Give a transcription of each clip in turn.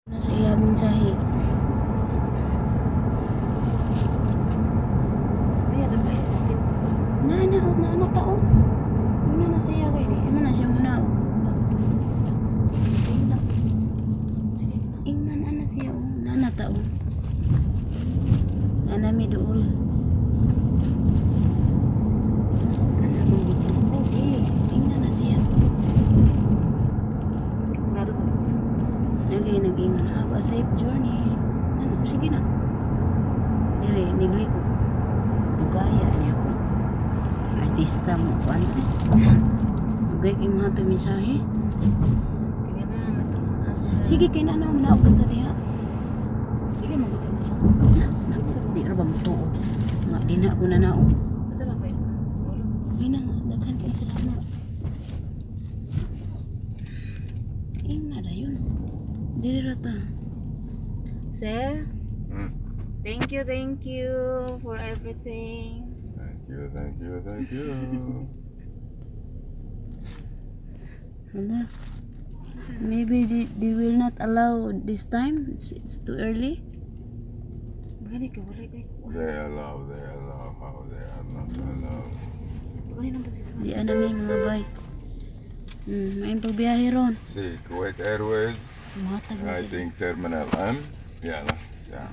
Na sa iyang mensahe. Ay, ano ba? Na na oh, na na tao. Una na siya kay di man na siya muna. Sige na. Ingnan ana siya oh, na na tao. Ana mi duol. Kana mong Lagi. Ingnan na siya. Murado ko. Nagay nag-ingon, "Have a safe journey." Ano, sige na. Dire, nigli ko. Dugaya niya ko. Artista mo, ano eh. Dugay kay mga to mensahe. Tingnan na nato. Sige, kay na na manaog ta diha. Dili mo gud mo. Na, na, di ra ba mo tuo? Nga, di na ako nanaog. Unsa man ba? Ulo. Di na, daghan kay salamat. Ingna dayon. Dili ra ta. Sir, thank you for everything. Thank you, thank you, thank you. Hala. Maybe they will not allow this time. It's too early. Gani ka wala kay kuha. They allow, how they are not allow. Gani nang pasito. Di ana mi mga bay. Maayong pagbiyahe ron. See, Kuwait Airways, Muhatag na I sila. think Terminal M. Yeah, no, yeah.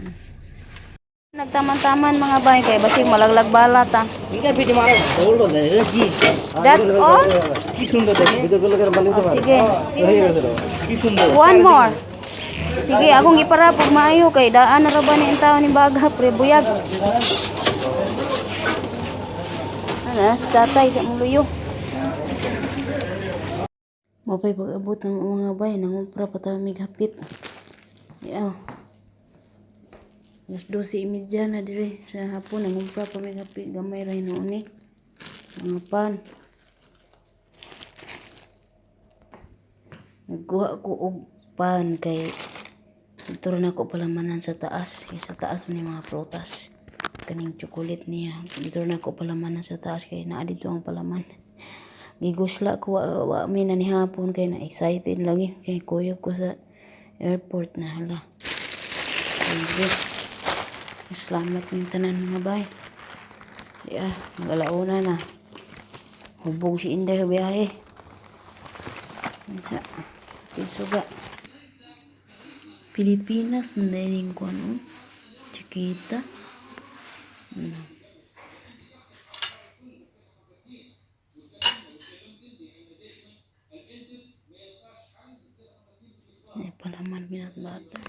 Nagtaman-taman mga bay kay basig malaglag balat ah. That's all? Oh, sige. One more. Sige, akong giparap og maayo kay daan na ra ba ni ang tao ni baga pre buyag. Ana, si tatay sa muluyo. Mapay pag-abot ng mga bay, nangumpra pa ta mig hapit. Yeah. Alas 12:30 na dire sa hapon, nangumpra pa mig hapit, gamay ra hinuon ni. Mga pan. Nagkuha ko og pan kay dito na ako palamanan sa taas. Kay sa taas man yung mga prutas. Kaning chocolate niya. Dito na ako palamanan sa taas kay naa dito ang palaman. Gigusla ko wa, wa mi na ni hapon kay na excited lagi kay kuyog ko sa airport na hala. Sige. Salamat ng tanan mga bay. Di ah, magalauna na. Hubog si Inday sa biyahe. Unsa? Suga. Pilipinas man dahil ko ano. Chiquita. Ay, palaman peanut butter.